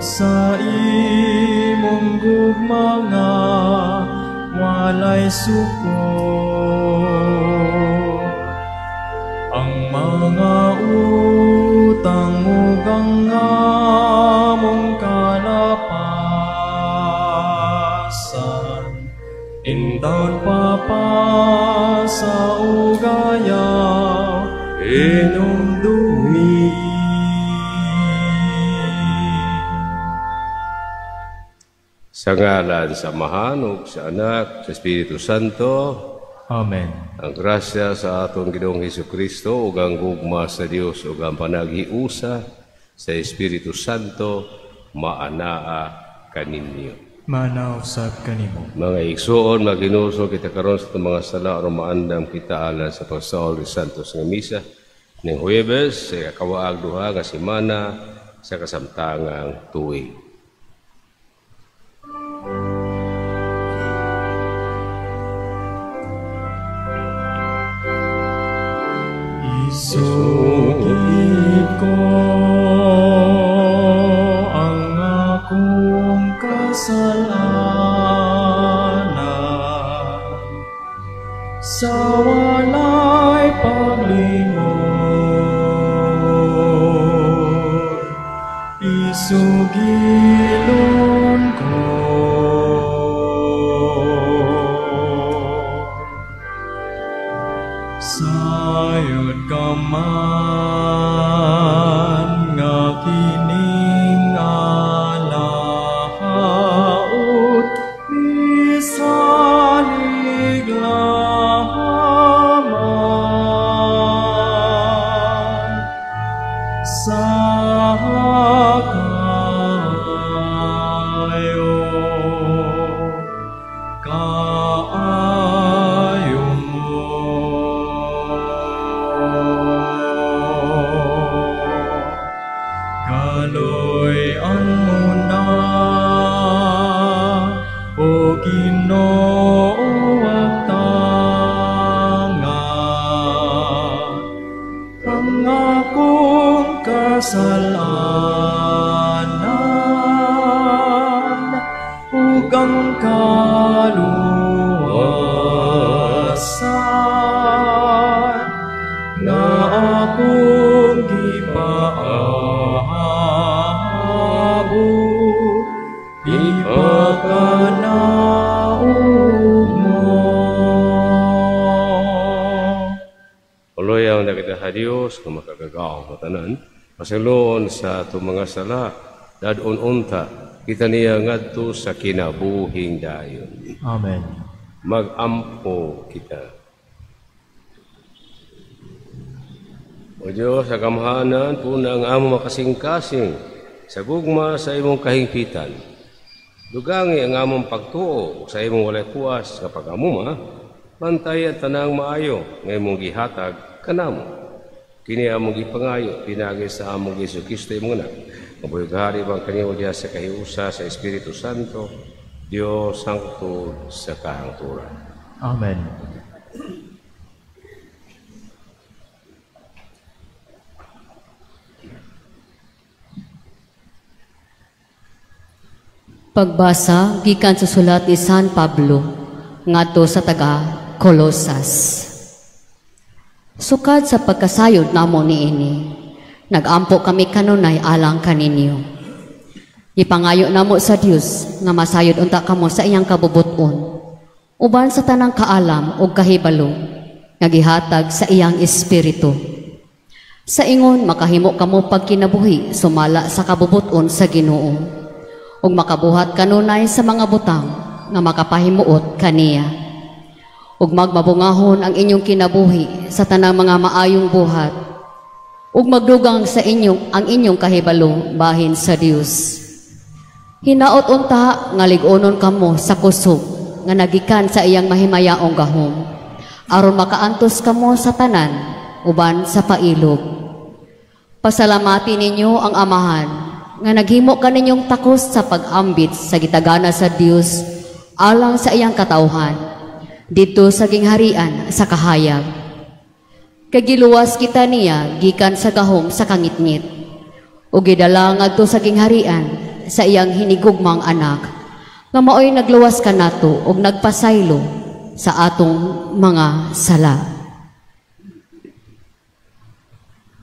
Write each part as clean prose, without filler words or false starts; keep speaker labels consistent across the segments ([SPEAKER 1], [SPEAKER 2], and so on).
[SPEAKER 1] Sa imong gugma nga walay sukod. Ang mga utang ug ang among kalapasan, intawon papasa ug ayaw hinumdumi.
[SPEAKER 2] Sa ngalan sa Amahan ug sa Anak, sa Espiritu Santo.
[SPEAKER 1] Amen.
[SPEAKER 2] Ang grasya sa atong Ginoong Hesukristo ug ang gugma sa Dios ug ang panaghiusa sa Espiritu Santo maanaa kaninyo.
[SPEAKER 1] Maanaa usab kanimo.
[SPEAKER 2] Mga igsuon, maghinulsol kita karon sa atong mga sala aron maandam kita alang sa pagsaol ni Santos nga misa ning Huwebes sa ikawaag duha nga semana sa kasamtangang tuig.
[SPEAKER 1] Isugid ko ang akong kasalanan sa walay paglimot. Isugilon ko sayod ka man nga kining alahaot misalig lamang sa kayo kaayo mo. Kaloy-an mo na, o Ginoo, agtanga ang akong kasalanan ug ang kaluwasan nga akong gipaabot ipakanaog mo.
[SPEAKER 2] Uloy ang nakita sa Dios kung makagagaw matanan, pasayloon sa atong mga sala, dadon unta kita niya ngadto sa kinabuhing dayon.
[SPEAKER 1] Amen.
[SPEAKER 2] Magampo kita. O Diyos, sa kamhanan po na ang among makasingkasing sa gugma sa imong kahingpitan. Dugangi ang among pagtuo sa imong walay puas nga pag-amuma, bantay ang tanang maayo nga imong gihatag kanamo. Kini among gipangayo pinaagi sa among Hesus Kristo imong anak. Mabuhay hari bang kaniyo diha sa kahiusa sa Espiritu Santo, Dios hangtod sa kahangturan.
[SPEAKER 1] Amen.
[SPEAKER 3] Pagbasa gikan sa sulat ni San Pablo ngadto sa taga Colosas. Sukad sa pagkasayod namo niini, nagampo kami kanunay alang kaninyo. Ipangayo namo sa Dios nga masayod unta kamo sa iyang kabubut-on, uban sa tanang kaalam ug kahibalo nga gihatag sa iyang espiritu. Sa ingon makahimo kamo pagkinabuhi sumala sa kabubut-on sa Ginoo, ug makabuhat kanunay sa mga butang nga makapahimuot kaniya. Ug magmabungahon ang inyong kinabuhi sa tanang mga maayong buhat, ug magdugang sa inyong ang inyong kahibalo bahin sa Dios. Hinaot unta nga lig-onon kamo sa kusog nga nagikan sa iyang mahimayaong gahom, aron makaantos kamo sa tanan uban sa pailog. Pasalamati ninyo ang Amahan nga naghimo kaninyong takos sa pag-ambit sa gitagana sa Dios alang sa iyang katawhan didto sa gingharian sa kahayag. Kagiluwas kita niya gikan sa gahom sa kangitngit ug gidala ngadto sa gingharian sa iyang hinigugmang anak, nga maoy nagluwas kanato ug nagpasaylo sa atong mga sala.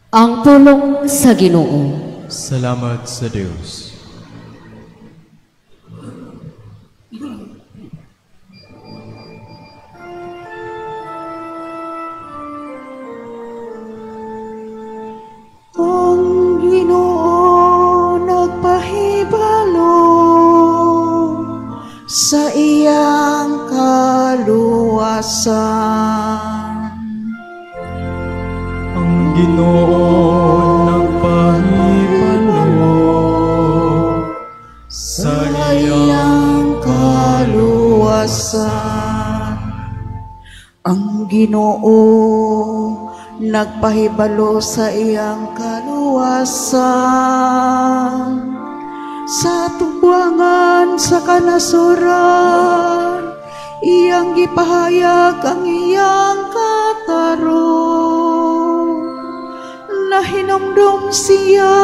[SPEAKER 3] Ang pulong sa Ginoo.
[SPEAKER 1] Salamat sa Dios.
[SPEAKER 4] Ang Ginoo nagpahibalo sa iyang kaluwasan.
[SPEAKER 1] Ang Ginoo nagpahibalo sa iyang
[SPEAKER 4] kaluwasan. Ang Ginoo nagpahibalo sa iyang kaluwasan. Sa tubwangan sa kanasuran, iyang gipahayag ang iyang katarong. Nahinumdum siya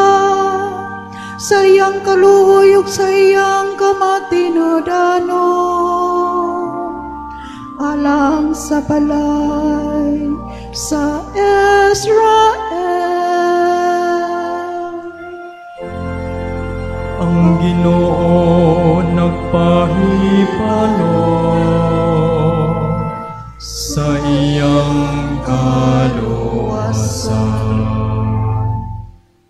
[SPEAKER 4] sa iyang kaluoy ug sa iyang kamatinudanon, alang sa balay sa Israel.
[SPEAKER 1] Ang Ginoo nagpahibalo sa iyang kaluwasan.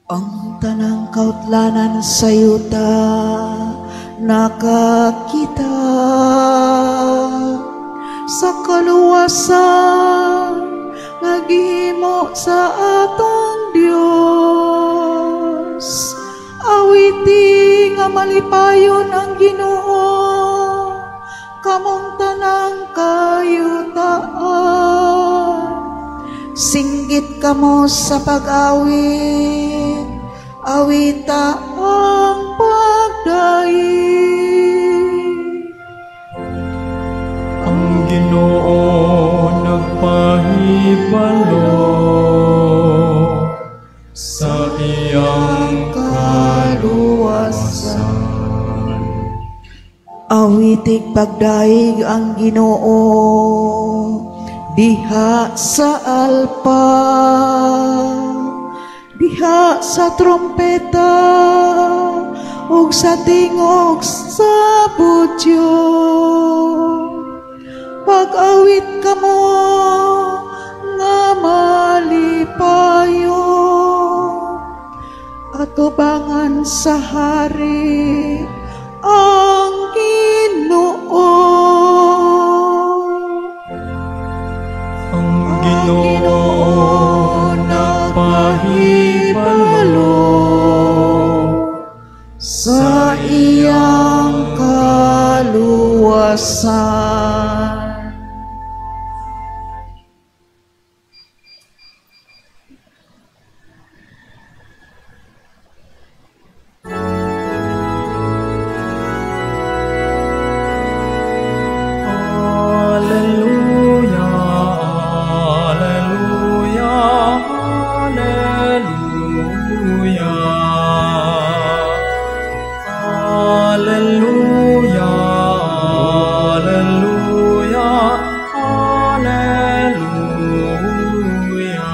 [SPEAKER 4] Ang tanang kautlanan sa yuta nakakita sa kaluwasan nga gihimo sa atong Dios. Awiti nga malipayon ang Ginoo, kamong tanang kayutaan. Singgit kamo sa pag-awit, awita ang pagdaig.
[SPEAKER 1] Ang Ginoo nagpahibalo sa iyang kaluwasan.
[SPEAKER 4] Awitig pagdaig ang Ginoo diha sa alpa, diha sa trompeta ug sa tingog sa budyo. Pag-awit kamo nga malipayo, atubangan sa hari ang Ginoo.
[SPEAKER 1] Ang Ginoo nagpahibalo
[SPEAKER 4] sa iyang kaluwasan.
[SPEAKER 1] Alleluia, alleluia, alleluia. Alleluia, alleluia, alleluia.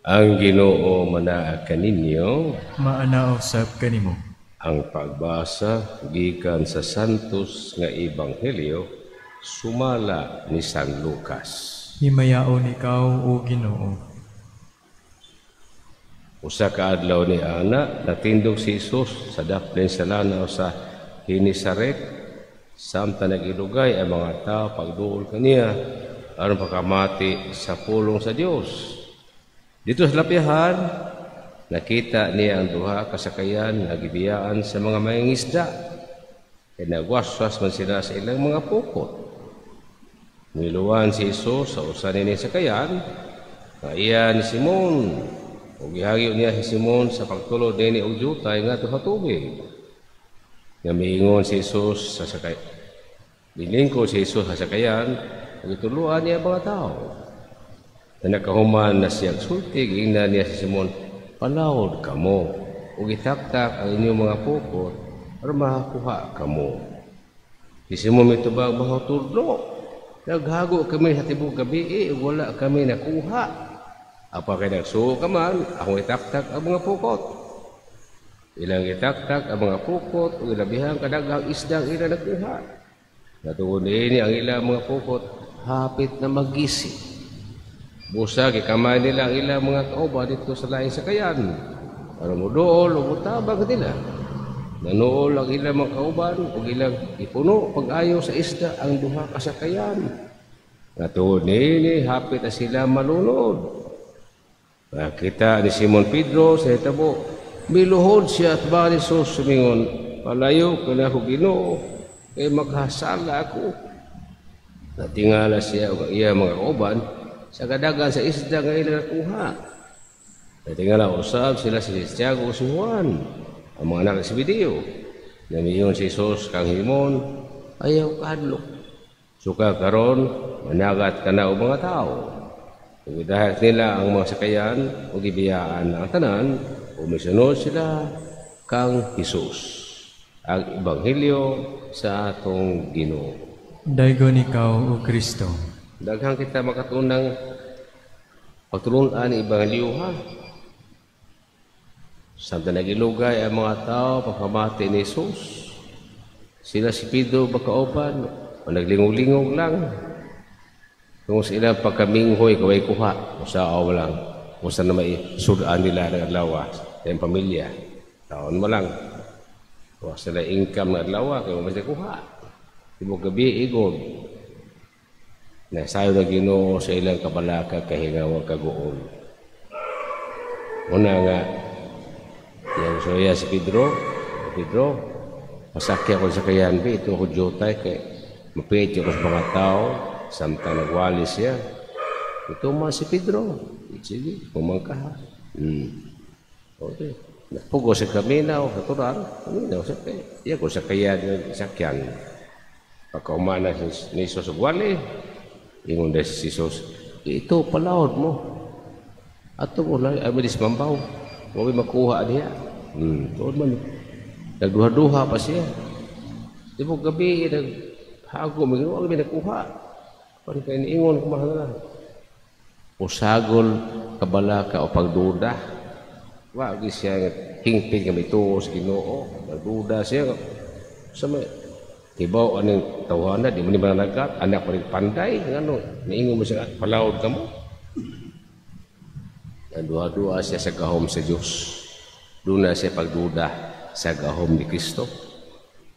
[SPEAKER 2] Ang Ginoo manaa kaninyo,
[SPEAKER 1] Maanaa usab kanimo.
[SPEAKER 2] Ang pagbasa gikan sa Santos nga Ebanghelyo sumala ni San Lucas.
[SPEAKER 1] Himayaon ikaw, o Ginoo.
[SPEAKER 2] Usa ka adlaw ni ana, natindog si Hesus sa daplin sa lanaw sa Genesaret. Samtang nagilugay ang mga tao pagduol kaniya aron pagkamati sa pulong sa Dios. Dito sa lapyahan, nakita niya ang duha ka sakayan nga gibiyaan sa mga mangingisda. Kay nagwaswas man sila sa ilang mga pukot. Niluwan si Hesus sa usa nining sakayan, nga iya ni Simon. Ug gihagyo niya si Simon sa pagtulod nini og jutay ngadto sa tubig. Nga miingon si Hesus sa sakay. Milingkod si Hesus sa sakayan, ug gituluan niya ang mga tao. Na nakahuman na siyang sulti, giingnan niya si Simon, palawod kamo ug itaktak ang inyong mga pukot aron makakuha kamo. Si Simon mitubag, "Mahotudlo, naghago kami sa tibok gabi ug wala kami nakuha. Apa kay nagsugo ka man, akong itaktak ang mga pukot." Ilang itaktak ang mga pukot ug ilabihang kadaghang isda ang ilang nakuha. Natungod niini ang ilang mga pukot hapit na magisi. Busa gikamay nila ang ilang mga kauban didto sa laing sakayan aron moduol ug motabang nila. Nanuol ang ilang mga kauban ug ilang ipuno pag-ayo sa isda ang duha ka sakayan. Natungod niini hapit na sila malunod. Nakita ni Simon Pedro sa hitabo, miluhod siya at ni Jesus, sumingon, "Palayo ka nako, Ginoo, kay makasala ako." Natingala siya ug ang iya mga kauban sa kadagan sa isda nga ilang nakuha. Natingala usab sila si Tiago ug si Juan, ang mga anak ni Zebedeo. Namiingon si Jesus kang Simon, "Ayaw kahadlok. Sukad karon, managat ka na og mga tao." Ug gidahak nila ang mga sakayan ug gibiyaan ang tanan, ug misunod sila kang Hesus. Ang Ebanghelyo sa atong Ginoo.
[SPEAKER 1] Daygon ikaw, O Kristo.
[SPEAKER 2] Daghan kita makatunang pagtulunan ni Ebanghelyo, ha. Samtang nagilugay ang mga tao pagpamati ni Jesus, sila si Pedro makauban, o naglingog-lingog lang. Kung sa ilang pagkaminghoy, kaway kuha, usaaw lang. Kung saan na may sudan nila ng adlaw, sa iyang pamilya. Taon mo lang. Wa sila income ng adlaw, kaya mo kuha. Tibok gabi, igod. Nasayo na Ginoo sa ilang kabalaka, kahingaw, kaguol. Una nga, yang soya si Pedro, "Pedro, pasakya ko sa kayan, ito ako jutay, kay mapiti ko sa mga tao," samtang nagwali siya. Ito man si Pedro. Sige, pumangka. Okay. Napugo sa kaminaw, natural, kaminaw sa kaya. Iya ko sa kaya sakyan. Pagkaumana ni Jesus og wali, ingon na si Jesus, "Ito, palawod mo. Ato mo lang, ay malis mambaw. Huwag makuha niya." Tuod man. Nagduha-duha pa siya. Di mo gabi, naghago, may huwag may nakuha. Parang kaya niingon, kumaha na lang. Usagol, kabalaka o pagduda. Wa siya nga hingpit nga mituo sa Ginoo. Nagduda siya. Sa may tibaw aning tawhana, di mo ni mananagat, anak pa rin panday, ngano, niingon mo siya, "Palawod ka mo." Nagduha-duha siya sa gahom sa Diyos. Doon na siya pagduda sa gahom ni Kristo.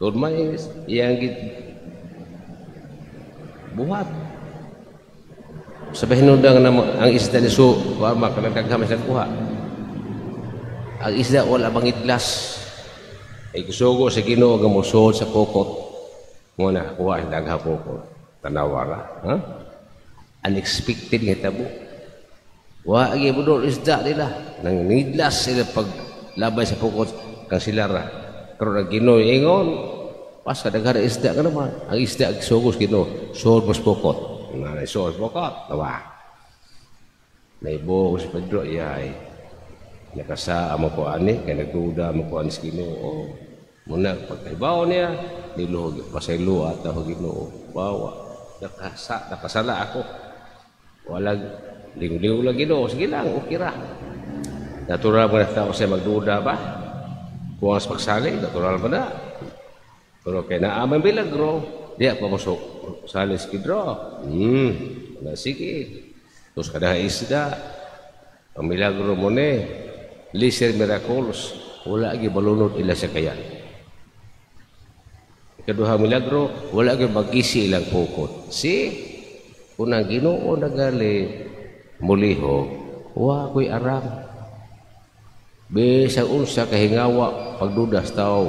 [SPEAKER 2] Doon man iyang buhat. Sabihin nung nga ang isda ni Su, wa kanang daghan man kuha. Ang isda wala bang idlas. Ay gusugo sa Ginoo nga mosuod sa pukot. Mo na kuha ang daghang pukot. Tanawa ra, ha? Unexpected nga tabo. Wa agi budol isda nila. Nang nidlas sila pag labay sa pukot kang sila ra. Pero ang Ginoo ingon, pas daghan isda ka naman. Ang isda sugo sa Ginoo, suod mo sa pukot. Na suod sa pukot, nawa. Naibo si Pedro, iyay. Nakasaa mo ko ani, kay nagduda mo ko ani sa Ginoo. Muna pagkaibaw niya, niluhog pasaylo at ako Ginoo. Bawa, nakasala ako. Walang lingo-lingo lang Ginoo, sige lang, okay ra. Natural ba na tao siya magduda ba? Kung ang pagsali, natural ba na? Pero kay naaman milagro, di ako masuk sali si Pedro. Na sige. Terus kada isda, ang milagro mo ni, Liser Miraculous, wala lagi balunod ila sa kayan. Ikaduha milagro, wala lagi magisi ilang pukot. Si, unang Ginoo nagali muliho, wa ko'y aram. Bisag unsa kahingawa pagdudas tao,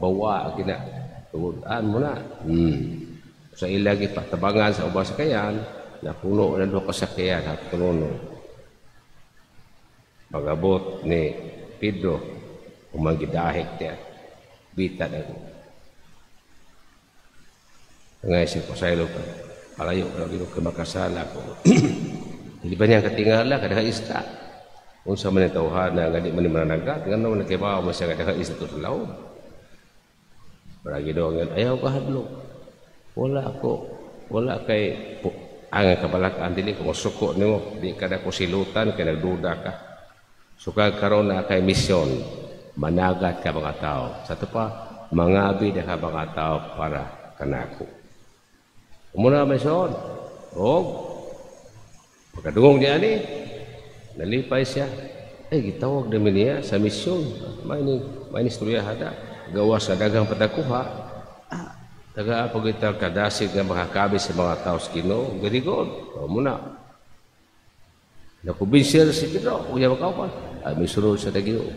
[SPEAKER 2] bawa gina tungod-an mo na. Sa ilang ipatabangan sa ubang sakayan, napuno na duha ka sakayan at puno. Pag-abot ni Pedro, umangidahik niya, bita na. Ngay siya pasaylo pa, palayo ka lang kay makasala ko. Hindi ba niya katingala, kada isda. Unsa man ang tawhana nga di man ni mananagat, ngano man nakibaw man siya nga daghang isda to sa laom. Para Ginoo nga ayaw ka hadlok. Wala ako, wala kay ang kabalakan dili ko mosuko nimo, di ka na ko silutan kay nagduda ka. Sukag karon na kay misyon, managat ka mga tao. Sa ato pa, mangabi na ka mga tao para kanako. Umuna misyon. Og pagkadungog niya ni, nalipay siya. Ay, gitawag namin niya sa misyon. May ni istorya hada. Gawa sa daghang patakuha. Taga pagita kadasig nga makakabi sa mga tao sa Ginoo. Very good. O muna. Nakubinsir si Pedro. Uya makaupan. Ay, may sunod sa Ginoo.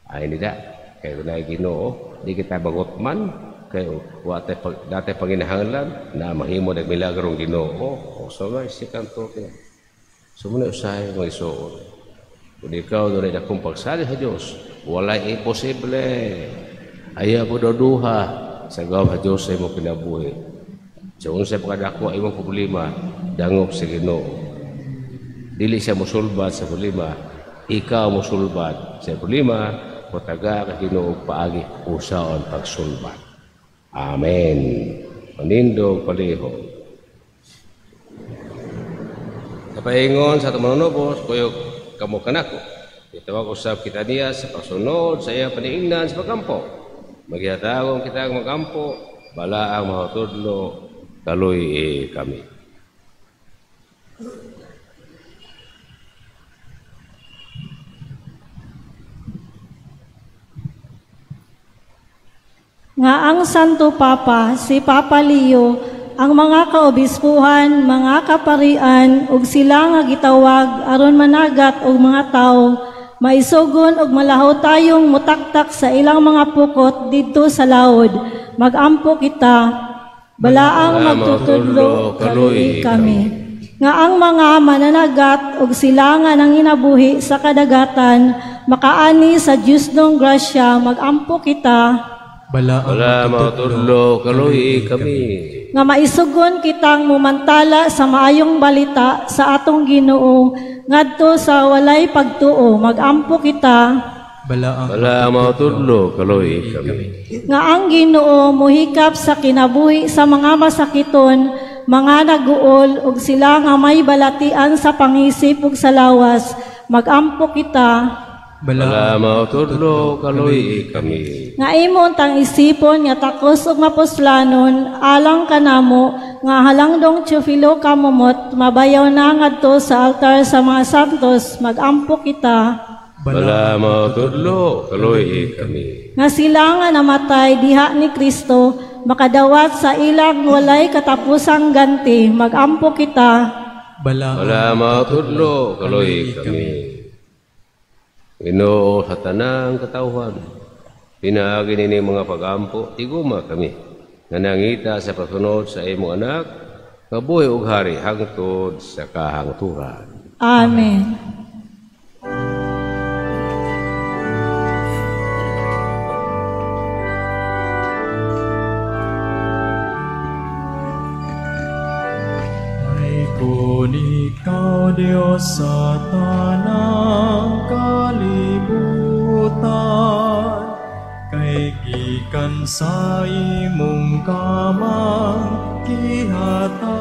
[SPEAKER 2] Ay, nida. Kaya na Ginoo, di kita bagotman. Kaya wate dati panginahanglan na mahimo nagmilagrong Ginoo. O so nga sikan to. So muna usahay mga isuon. Kung ikaw doon ay akong pagsali sa Diyos, wala'y imposible. Ayaw mo duha sa gawa sa Diyos sa imong kinabuhi. Sa unsay pagkadako imong problema, dangop sa Ginoo. Dili siya musulbat sa problema, ikaw musulbat sa problema, pataga ka Ginoo paagi usaon pagsulbat. Amen. Panindog palihog. Kapaingon sa atong manunubos, kuyog kamo kanako. Itawag usab kita niya sa pagsunod sa iyang paniingnan sa pagkampo. Maghihatagong kita ang magampo, balaang mahutudlo, kaloy kami.
[SPEAKER 5] Nga ang Santo Papa, si Papa Leo, ang mga kaobispuhan, mga kaparian, ug sila nga gitawag aron managat og mga tawo, maisugon og malaho tayong mutaktak sa ilang mga pukot didto sa laod. Magampo kita, balaang magtutudlo, kaluoy kami. Nga ang mga mananagat og sila nga nanginabuhi sa kadagatan, makaani sa Diyos nung grasya, magampo kita,
[SPEAKER 2] Bala matudlo, kaluoy kami.
[SPEAKER 5] Nga maisugon kitang mumantala sa maayong balita sa atong Ginoo ngadto sa walay pagtuo, magampo kita.
[SPEAKER 2] Bala matudlo, kaluoy kami.
[SPEAKER 5] Nga ang Ginoo muhikap sa kinabuhi sa mga masakiton, mga naguol ug sila nga may balatian sa pangisip ug sa lawas, magampo kita.
[SPEAKER 2] Bala mautudlo, kaluoy kami.
[SPEAKER 5] Nga imong tang isipon nga takos ug mapuslanon alang kanamo nga halangdong Teofilo kamumot mabayaw na ngadto sa altar sa mga santos, magampo kita.
[SPEAKER 2] Bala mautudlo, kaluoy kami.
[SPEAKER 5] Nga sila nga namatay diha ni Kristo makadawat sa ilang walay katapusang ganti, magampo kita.
[SPEAKER 2] Bala mautudlo, kaluoy kami. Ginoo sa tanang katawhan, pinaagi nini mga pagampo, tiguma kami, nga nangita sa pasunod sa imong anak, kabuhi og hari hangtod sa kahangturan.
[SPEAKER 5] Amen.
[SPEAKER 1] Ay kung ikaw, Diyos, sa tanang kalibutan, kay gikan sa imong kamang gihatakon,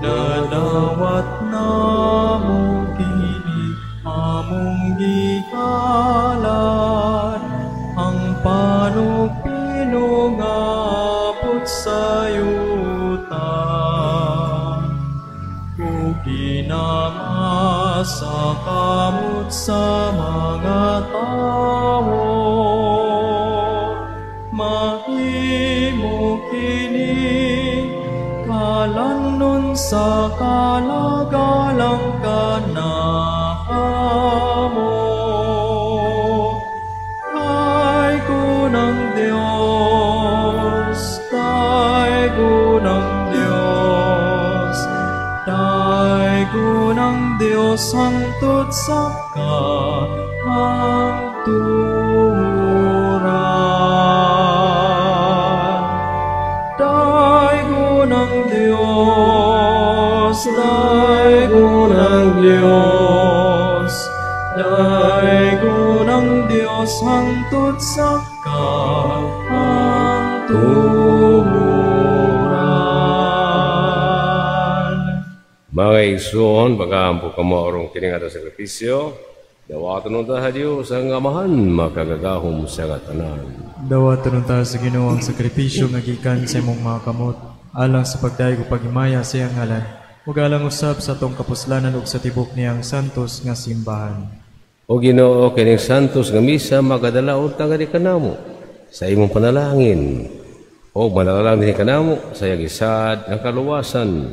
[SPEAKER 1] nadawat namo kini among gihalad, ang panupino ngabot sa yuta. Ginama sa kamot sa mga tao, mahimo kini kalanon sa kalagalang kanamo. Kay kunang Dios, kay kunang Dios, daigo ng Diyos hangtod sa kahangturan. Daigo ng Diyos, daigo ng Diyos, Diyos hangtod sa kahangturan.
[SPEAKER 2] Mga igsoon, pag-aampo kamo aron kini nga sakripisyo, dawaton unta sa Dios ang Amahan makagagahom sa tanan.
[SPEAKER 1] Dawaton unta sa Ginoo ang sakripisyo nga gikan sa imong mga kamot, alang sa pagdayeg ug paghimaya sa iyang ngalan, ug alang usab sa atong kapuslanan ug sa tibok niyang santos nga simbahan.
[SPEAKER 2] O Ginoo, kining santos nga misa magadala unta nga di kanamo sa imong panalangin, o manalalang din kanamo sa iyang isad ang kaluwasan.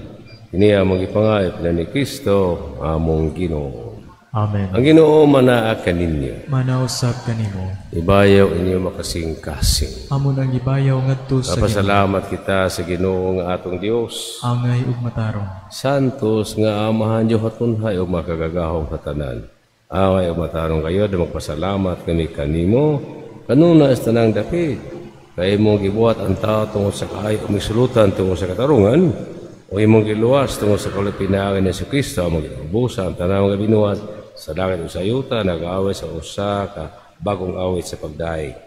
[SPEAKER 2] Kini among gipangayop na ni Kristo among Ginoo.
[SPEAKER 1] Amen.
[SPEAKER 2] Ang Ginoo manaa kaninyo.
[SPEAKER 1] Manausab kanimo.
[SPEAKER 2] Ibayaw inyo makasing-kasing.
[SPEAKER 1] Amon ang ibayaw ngadto sa Ginoo.
[SPEAKER 2] Napasalamat kita sa Ginoo nga atong Dios.
[SPEAKER 1] Angay ug matarong.
[SPEAKER 2] Santos nga Amahan Dios hatunhay ug makagagahom sa tanan. Angay ug matarong kayo, magpasalamat kami kanimo kanuna sa tanang dapit. Kay imong gibuhat ang tao tungod sa kaayo ug misulutan tungod sa katarungan, o imong giluwas tungod sa kalipinangan ni Jesucristo, among giubusan ang tanang mga binuhat sa langit ug sa yuta, nag-aawit sa usa ka bagong awit sa pagdaig.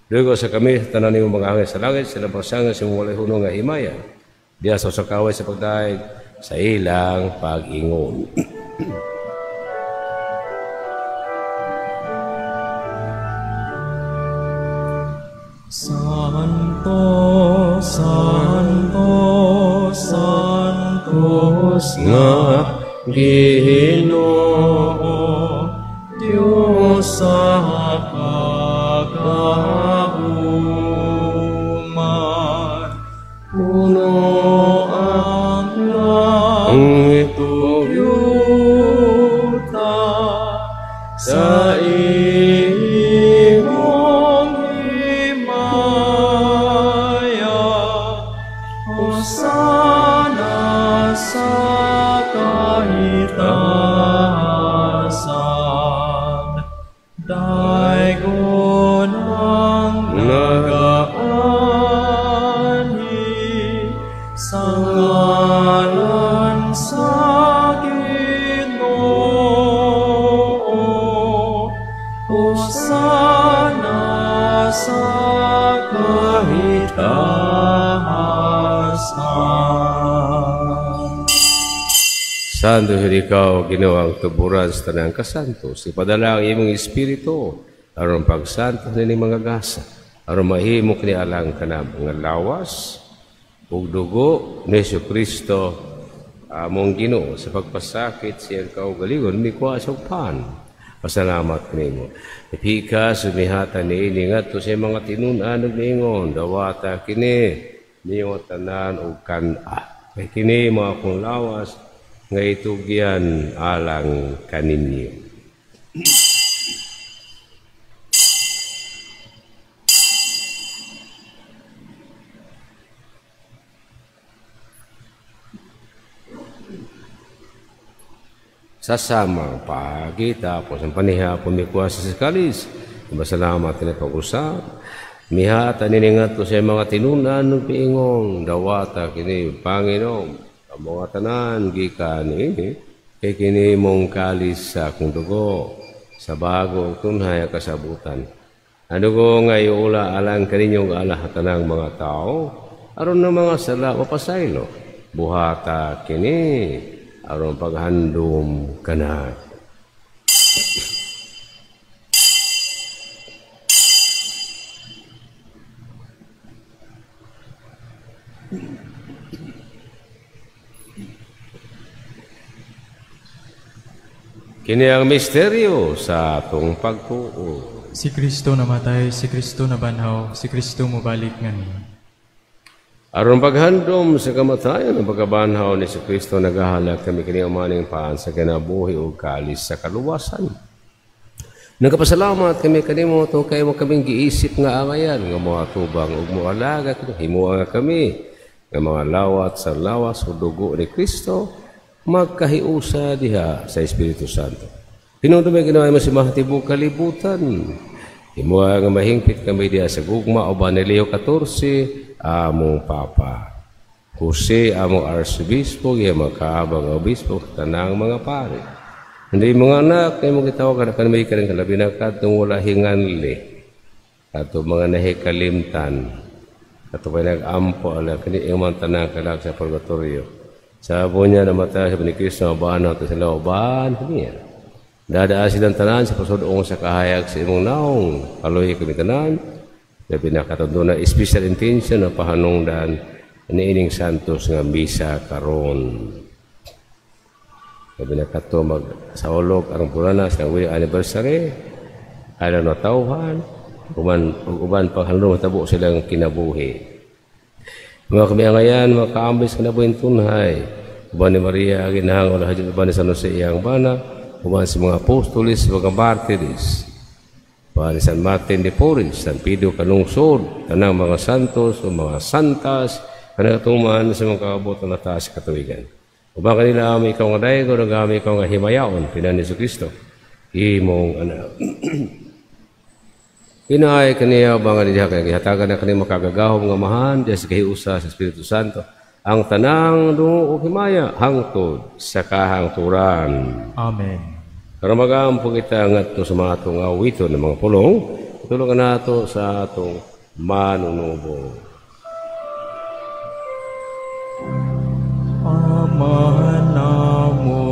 [SPEAKER 2] Dugo sa kami tanan nimong mga anghel sa langit, sila pasangan sa imong walay hunong nga himaya. Diha sa usa ka awit sa pagdaig sa ilang pag-ingon.
[SPEAKER 1] Santo, Santo, Santos
[SPEAKER 2] nga Ginoo,
[SPEAKER 1] Diyos sa pagkauman. Puno ang
[SPEAKER 2] langit
[SPEAKER 1] ug yuta sa imong himaya. Hosana sa kahitasan, daygon ang nagaanhi sa ngalan sa Ginoo. Hosana sa kahitasan.
[SPEAKER 2] Santo ikaw, Ginoo, ang tuburan sa tanang kasantos. Ipadala ang imong espiritu aron pagsanto nining mga gasa, aron mahimo kini alang kanamo nga lawas ug dugo ni Jesucristo among Ginoo sa pagpasakit siyang kaugalingon mikuha sa upan. Pasalamat kanimo. Ipikas mihata niini ngadto sa mga tinun-an ug niingon, dawata kini niyo tanan ug kan-a. Kay kini mga akong lawas nga itugyan alang kaninyo. Sa samang pagi, tapos ang panihapon mikuha sa kalis. Masalamat na pag-usap. Mihata niningat to sa mga tinunan ng piingong dawata kini Panginoon. Ang mga tanan gikan ini kay kini mong kalis sa akong dugo sa bago tunhay kasabutan. Ang dugo nga iula alang kaninyong alahatanang mga tao aron ng mga sala mapasaylo. Buhata kini aron paghandom kana. Kini ang misteryo sa atong pagtuo.
[SPEAKER 1] Si Kristo namatay, si Kristo nabanhaw, si Kristo mobalik ngani.
[SPEAKER 2] Aron paghandom sa kamatayon ang pagkabanhaw ni si Kristo, naghahalak kami kini umaning paan sa kinabuhi o kalis sa kaluwasan. Nagpasalamat kami kanimo tungod kay mo kaming giisip nga angayan nga moatubang ug moalaga kini himuha nga kami nga mga lawat sa lawas ug dugo ni Kristo magkahiusa diha sa Espiritu Santo. Hinungdon may Ginoo mo si mahatibong kalibutan. Himuha nga mahingpit kami diha sa gugma uban ni Leo XIV among Papa, Jose among Arsobispo, iya makaabang obispo, tanang mga pare. Hindi mga anak, kay mo gitawag ka kanmay ka rin kalabi na katong wala hinganli. Ato mga nahikalimtan. Ato pa nag-ampo ala kini imong tanang kalag sa purgatorio. Sa niya namatay sa ni Kristo mabaan ato sila uban niya. Dadaa silang tanan sa pasudong sa kahayag sa imong naong. Kaloy kami tanan. Labi na katong na special intention na pahanungdan niining santos nga misa karon. Labi na kato mag saulog arong pulana sa wedding anniversary, alang natawhan, uban panghalong tabo silang kinabuhi. Mga kamiangayan, mga kaambis kinabuhin tunhay. Uban ni Maria, ginahang wala hajat uban ni San Jose iyang bana, uban sa mga apostolis, mga martires, uban ni San Martin de Porres, San Pedro Kalungsod, tanang mga santos o mga santas, kanagatuman sa mga kaabot na taas katuwigan. Uban kanila ami ikaw nga daygo, nagami ikaw nga himayaon, pinan ni Jesucristo, imong anak. Inaay kaniya ba nga diha kay gihatagan na kani makagagahom nga amahan diha sa kahiusa sa Espiritu Santo ang tanang dungo ug himaya hangtod sa kahangturan.
[SPEAKER 1] Amen.
[SPEAKER 2] Karon magampo kita ngadto sa mga atong awiton ng mga pulong, tulungan nato sa atong manunubo.
[SPEAKER 1] Ama namo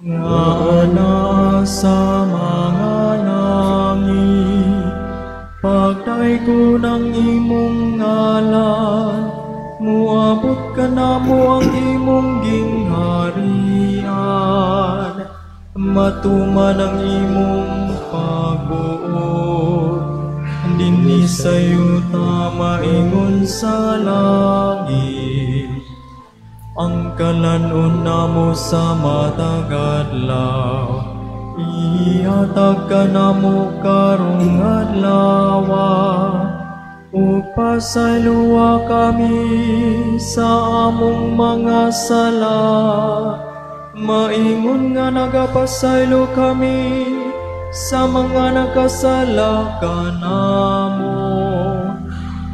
[SPEAKER 1] nga nasa mga langit, pagdaygo ng imong ngalan, muabot ka namo ang imong gingharian, matuman ang imong pagbuot, dinhi sa yuta maingon sa langit. Ang kalan-on namo sa matag adlaw, ihatag ka namo karong adlaw, ug pasayloa kami sa among mga sala, maingon nga nagapasaylo kami sa mga nakasala kanamo.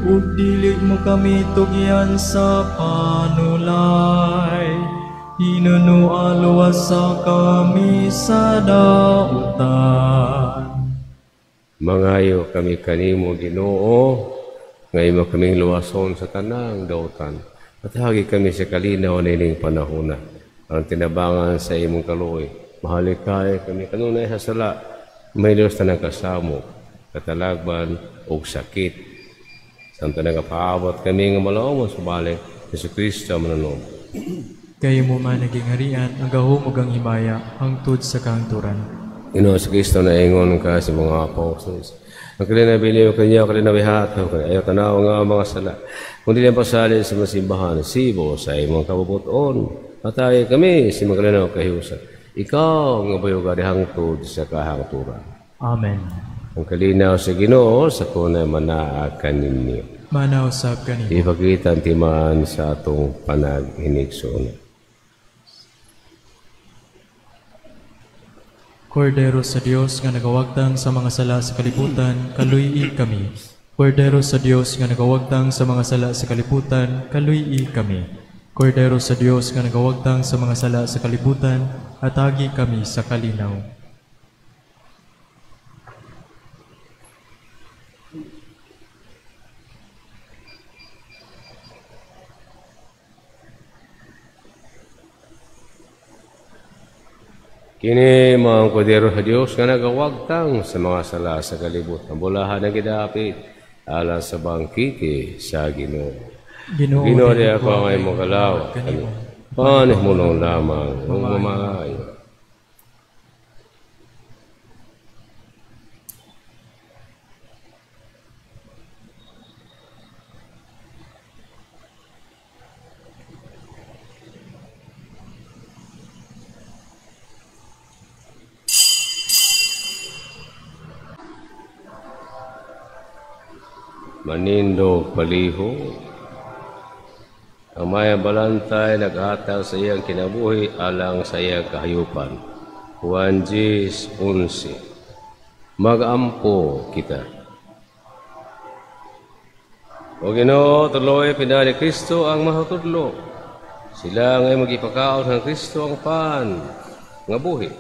[SPEAKER 1] Ug dili mo kami tugyan sa panulay, hinunoa luwasa kami sa dautan.
[SPEAKER 2] Mangayo kami kanimo Ginoo, nga imo kaming luwason sa tanang dautan. Patagi kami sa kalinaw nining panahona, ang tinabangan sa imong kaluoy. Mahalikay kami kanunay sa sala, may Dios tanang kasamo, katalagban ug sakit. Samtang nagapaabot kami nga malaom subali Jesucristo manunub.
[SPEAKER 1] Kayo mo man naging harian, ang gahom ug ang himaya hangtod sa kahangturan.
[SPEAKER 2] Ginoo sa Kristo na ingon ka sa mga apostoles. Ang kalinabili mo kanya, kalinabihat, ayaw tanaw nga mga sala. Kung di lang pasali sa masimbahan, sibo sa imong kabubuton. Patay kami sa mga kalinaw kahiusan. Ikaw nga bayugari hangtod sa kahangturan.
[SPEAKER 1] Amen.
[SPEAKER 2] Ang kalinaw sa Ginoo sa kunay manaa kaninyo.
[SPEAKER 1] Manaw sab kanimo.
[SPEAKER 2] Ipakita ang timaan sa atong panaghinigsoon.
[SPEAKER 1] Kordero sa Dios nga nagawagtang sa mga sala sa kalibutan, kaluy-i kami. Kordero sa Dios nga nagawagtang sa mga sala sa kalibutan, kaluy-i kami. Kordero sa Dios nga nagawagtang sa mga sala sa kalibutan, atagi kami sa kalinaw.
[SPEAKER 2] Kini mga kordero sa Dios nga nagawagtang sa mga sala sa kalibutan. Bulahan ang gidapit alang sa bangkite sa Ginoo. Ginoo di ako ang imong kalaw. Panih mo lang lamang ug mamaayo. Manindog paliho. Ang maya balantay naghatag sa iyang kinabuhi alang sa iyang kahayupan. Juan 10:11. Magampo kita. O Ginoo, tuloy pinali Kristo ang mahutudlo. Sila ngay magipakaon ng Kristo ang pan. nga buhi.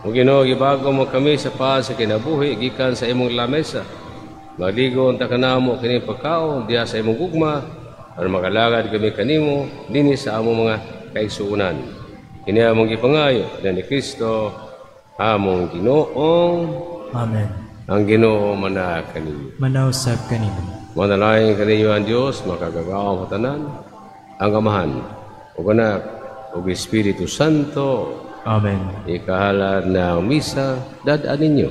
[SPEAKER 2] O Ginoo, gibago mo kami sa paan sa kinabuhi gikan sa imong lamesa. Magligo unta kanamo kining pagkaon diha sa imong gugma aron makalagad kami kanimo dinhi sa among mga kaigsuonan. Kini among gipangayo ni Kristo among Ginoo.
[SPEAKER 1] Amen.
[SPEAKER 2] Ang Ginoo manaa kaninyo.
[SPEAKER 1] Manausab kanimo.
[SPEAKER 2] Manalangin kaninyo ang Dios makagagahom tanan, ang Amahan ug Anak ug Espiritu Santo.
[SPEAKER 1] Amen.
[SPEAKER 2] Ikahalad na ang misa, dad-an ninyo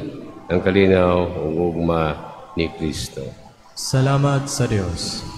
[SPEAKER 2] ang kalinaw ug ugma ni Kristo.
[SPEAKER 1] Salamat sa Dios.